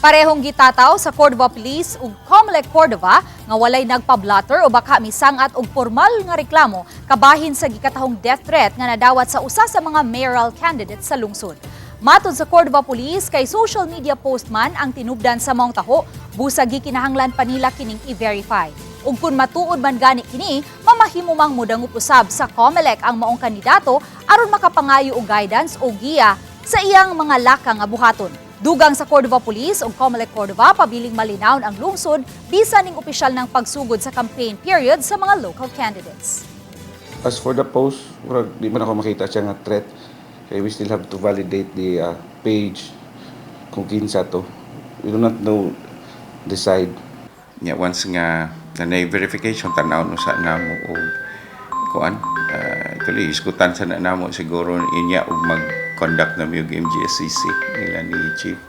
Parehong gitataw sa Cordova Police ug Comelec Cordova nga walay nagpa-blotter o baka misangat og formal nga reklamo kabahin sa gikatahong death threat nga nadawat sa usa sa mga mayoral candidates sa lungsod. Matod sa Cordova Police, kay social media post man ang tinubdan sa maong taho, busag gikinahanglan pa nila kining i-verify. Ug kung matuod man gani kini, mamahimo mang mudangop usab sa COMELEC ang maong kandidato aron makapangayo og guidance o giya sa iyang mga laka nga buhaton. Dugang sa Cordova Police ug COMELEC Cordova, pabiling malinawon ang lungsod bisan ning opisyal ng pagsugod sa campaign period sa mga local candidates. As for the post, murag di man ako makita siya nga threat. Kaya we still have to validate the page kung kinsa to. We do not know the side. Nya once nga na verification, tan-aw no sa namo og kuan, tuloy iskutan sa na namo siguro inya og mag-conduct na mi og MGSCC nila ni Chief.